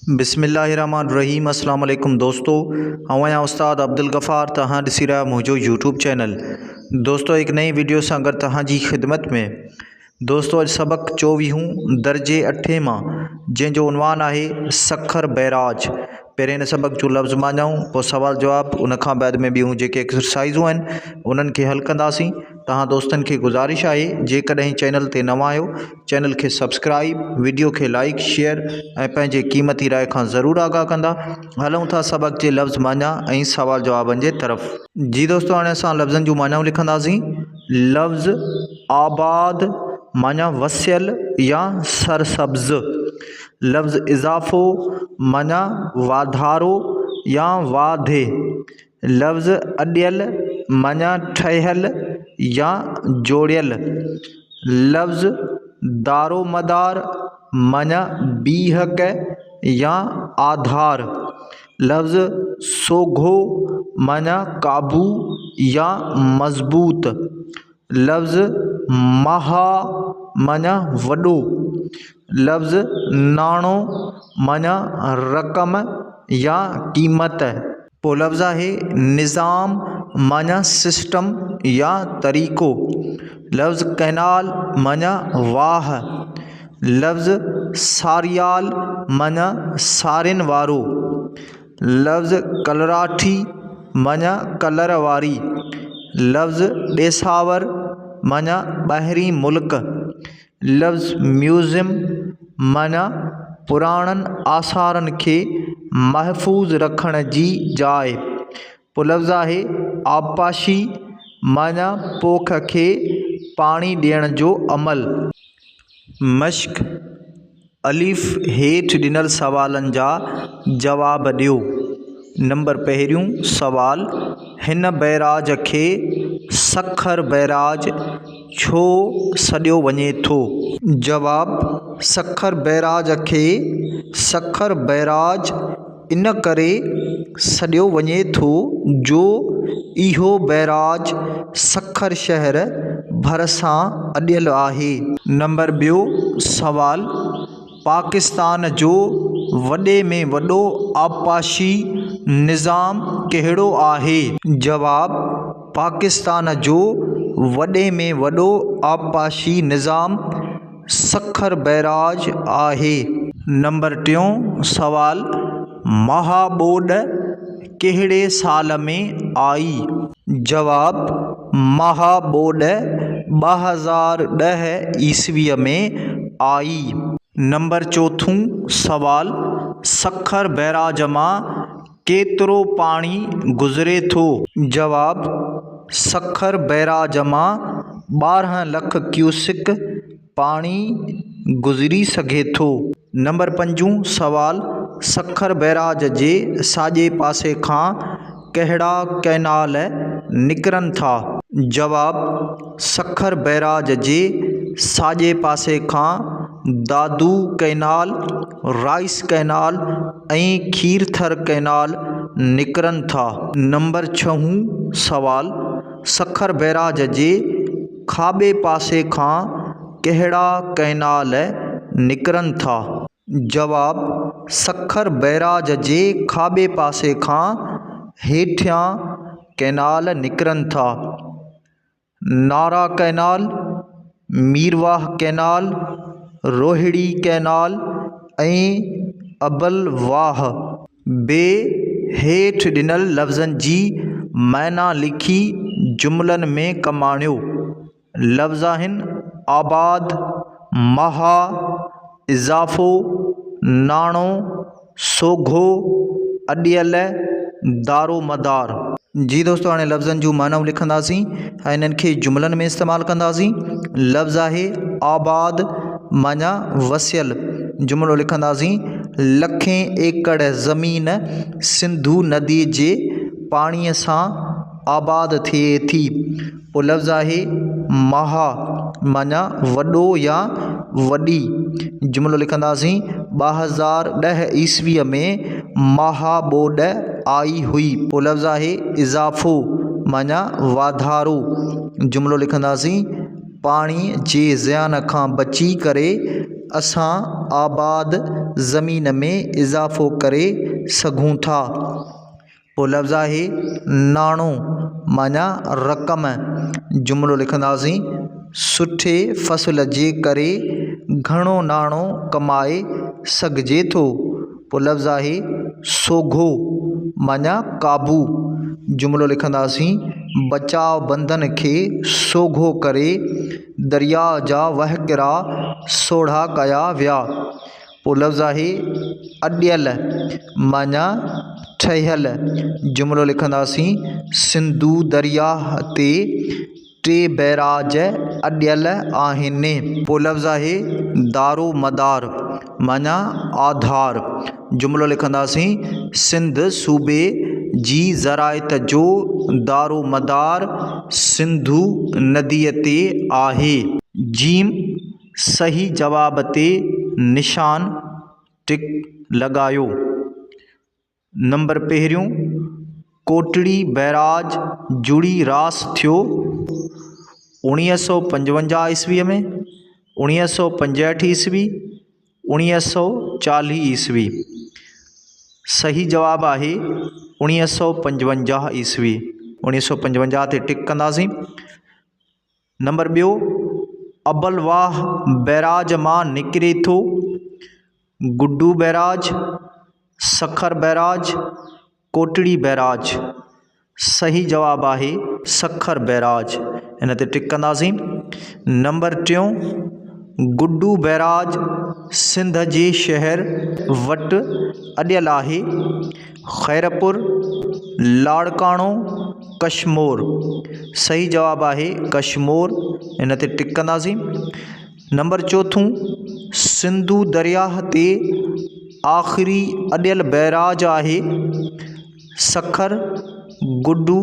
بسم الله الرحمن الرحيم اسلام عليڪم دوستو آئون آهيان استاد عبدالغفار توهان ڏسي رهيا منهنجو يوٽيوب چينل دوستو هڪ نئين ويڊيو سان گڏ توهان جي خدمت ۾ دوستو اڄ سبق چوويهون درجي اٺين مان جنهن جو عنوان آهي سکر بئراج پهرين هن سبق جو لفظ مانيائون پوء سوال جواب ان کان بعد ۾ ٻيون جيڪي ايڪسرسائزون آهن انهن کي حل ڪنداسين توهان دوستن کي گذارش آهي جيڪڏهن چينل تي نوان آهيو چينل کي سبسڪرائب وڊيو کي لائيڪ شيئر ۽ پنهنجي قيمتي راء کان ضرور آگاهه ڪندا هلون ٿا سبق جي لفظ معنيٰ ۽ سوال جوابن جي طرف. جي دوستو هاڻي اسان لفظن جون معنائون لکنداسين لفظ آباد معنيٰ وسيل يا سرسبز لفظ اضافو معنيٰ واڌارو يا واڌ لفظ اڏيل معنيٰ ٺهيل يا جوڙيل. لفظ دارومدار معنيٰ بيهڪ يا آڌار. لفظ سوگهو معنيٰ قابو يا مضبوط. لفظ مها معنيٰ وڏو. لفظ ناڻو معنيٰ رقم يا قيمت. پوء لفظ آهي نظام معنيٰ سسٽم يا طريقو. لفظ ڪئنال معنيٰ واهه. لفظ ساريال معنيٰ سارين وارو. لفظ ڪلراٺي معنيٰ ڪلر واري. لفظ ڏيساور معنيٰ ٻاهرين ملڪ. لفظ ميوزيم معنيٰ پراڻن آثارن کي محفوظ رکڻ جي جاء. پوء لفظ آهي آبپاشي معنيٰ پوک کي پاڻي ڏيڻ جو عمل. مشق، الف هيٺ ڏنل سوالن جا جواب ڏيو. نمبر پهريون سوال، هن بئراج کي سکر بئراج ڇو سڏيو وڃي ٿو؟ جواب، سکر بئراج کي سکر بئراج ان ڪري سڏيو وڃي ٿو جو اهو بئراج سکر شهر ڀرسان اڏيل آهي. نمبر ٻيو سوال، پاڪستان جو وڏي ۾ وڏو آبپاشي نظام ڪهڙو آهي؟ جواب، پاڪستان جو وڏي ۾ وڏو آبپاشي نظام سکر بئراج آهي. نمبر ٽيون سوال، مها ٻوڏ ڪهڙي سال ۾ آئي؟ جواب، مها ٻوڏ 2010 عيسويء ۾ آئي. نمبر چوٿون سوال، سکر بئراج مان ڪيترو پاڻي گذري ٿو؟ جواب، سکر بئراج مان 12 لک ڪيوسڪ پاڻي گذري سگهي ٿو. نمبر پنجون سوال، سکر بئراج جي ساڄي پاسي کان ڪهڙا ڪئنال نڪرن ٿا؟ جواب، سکر بئراج جي ساڄي پاسي کان Dadu canal, rice canal ۽ Kirthar canal نڪرن ٿا. نمبر ڇهون سوال، سکر بئراج جي کاٻي پاسي کان ڪهڙا ڪئنال نڪرن ٿا؟ جواب، سکر بئراج جي کاٻي پاسي کان هيٺيان ڪئنال نڪرن ٿا. Nara canal, Mirwah canal, Rohri canal ۽ Abal Wah. B هيٺ ڏنل لفظن جي معنيٰ لکي جملن ۾ ڪم آڻيو. لفظ آهن، آباد، مها، اضافو، ناڻو، سوگهو، اڏيل، دارومدار. جي دوستو هاڻي لفظن جون معنائون لکنداسين ۽ انهن کي جملن ۾ استعمال ڪنداسين. لفظ آهي آباد معنيٰ وسيل. جملو لکنداسين، لکين ايڪڙ زمين سنڌو ندي جي پاڻيء سان آباد ٿئي ٿي. پوء لفظ آهي مها معنيٰ وڏو يا وڏي. جملو لکنداسين، 2010 عيسويء ۾ مها ٻوڏ آئي هئي. پوء لفظ آهي اضافو معنيٰ واڌارو. جملو لکنداسين، پاڻي جي زيان کان بچي ڪري اسان آباد زمين ۾ اضافو ڪري سگهون ٿا. پوء لفظ آهي ناڻو معنيٰ رقم. جملو لکنداسين، سٺي فصل جي ڪري گهڻو ناڻو ڪمائي سگهجي ٿو. پوء لفظ آهي سوگهو معنيٰ قابو. جملو لکنداسين، بچاء بندن کي سوگهو ڪري درياء جا وهڪرا سوڙها ڪيا ويا. پوء لفظ آهي اڏيل معنيٰ ٺهيل. جملو لکنداسين، سنڌو درياهه تي ٽي بئراج اڏيل آهن. پوء لفظ آهي دارومدار معنيٰ آڌار. جملو لکنداسين، سنڌ صوبي جي زراعت جو دارومدار سنڌو نديء تي آهي. جيم صحيح جواب تي نشان ٽڪ لڳايو. نمبر پهريون، ڪوٽڙي بئراج جڙي راس ٿيو 1955 عيسويء ۾، 1965 عيسوي، 1940 عيسوي. صحيح جواب آهي 1955 عيسوي. 1955 تي ٽڪ ڪنداسين. نمبر ٻيو، ابل واهه بئراج مان نڪري ٿو، Guddu barrage, Sukkur barrage, Kotri barrage. صحيح جواب آهي سکر بئراج. ان تي ٽڪ ڪنداسين. نمبر ٽيون، گڊو بئراج سنڌ جي شهر وٽ اڏيل آهي، خيرپور، لاڙڪاڻو، ڪشمور. صحيح جواب آهي ڪشمور. ان تي ٽڪ ڪنداسين. نمبر چوٿون، سنڌو درياهه تي آخري اڏيل بئراج آهي سکر، گڊو،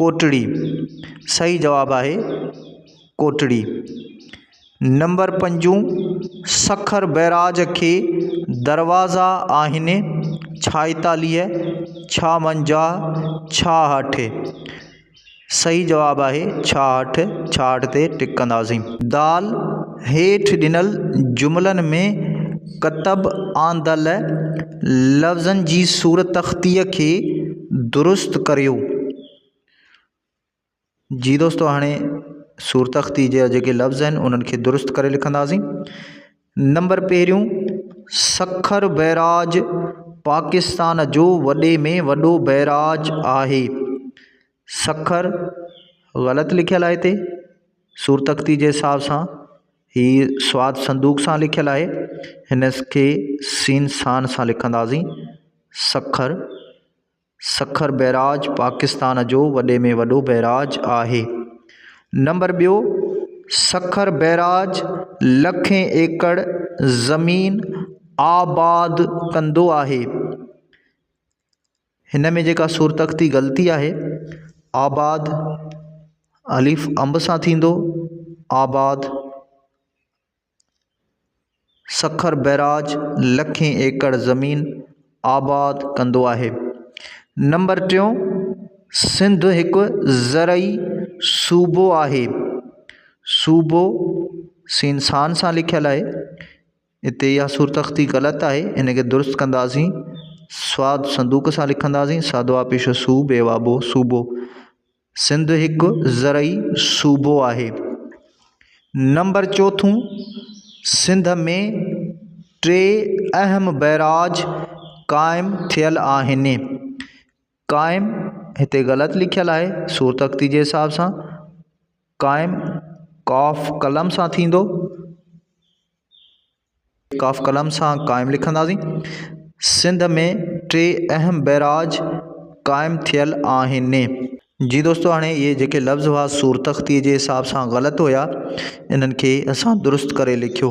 ڪوٽڙي. صحيح جواب آهي ڪوٽڙي. نمبر پنجون، سکر بئراج کي دروازا آهن ڇائيتاليهه، ڇاونجاهه، ڇاهٺ. صحيح جواب آهي 66، 66 تي ٽڪ ڪنداسين. دال، هيٺ ڏنل جملن ۾ ڪتب آندل لفظن جي صورتخطيء کي درست ڪريو. جي دوستو هاڻي صورتخطي جا جيڪي لفظ آهن انهن کي درست ڪري لکنداسين. نمبر پهريون، سکر بئراج پاڪستان جو وڏي ۾ وڏو بئراج آهي. سکر غلط لکيل آهي هتي صورتخطي جي حساب سان هي سواد صندوق سان لکيل آهي هن کي سين سان سان لکنداسين سکر سکر بئراج پاڪستان جو وڏي ۾ وڏو بئراج آهي. نمبر ٻيو سکر بئراج لکين ايڪڙ زمين آباد ڪندو آهي. هن ۾ جيڪا صورتخطي غلطي آهي آباد الف انب سان ٿيندو آباد. سکر بئراج لکين ايڪڙ زمين آباد ڪندو آهي. نمبر ٽيون سنڌ هڪ زرعي صوبو آهي. صوبو سين سان سان لکيل آهي. هتي اها صورتخطي غلط آهي ان کي درست ڪنداسين. سواد صندوق سان لکنداسين سادو آ پيش سو بي وابو صوبو. سنڌ هڪ زرعي صوبو آهي. نمبر چوٿون سنڌ ۾ ٽي اهم بئراج قائم ٿيل آهن. قائم هتي غلط لکيل آهي صورتخطي جي حساب سان قائم قاف قلم سان ٿيندو. قاف قلم سان قائم لکنداسين. سنڌ ۾ ٽي اهم بئراج قائم ٿيل آهن. جي دوستو هاڻي اهي جيڪي لفظ هئا صورتخطي جي حساب سان غلط هيا انهن کي اسان درست ڪري لکيو.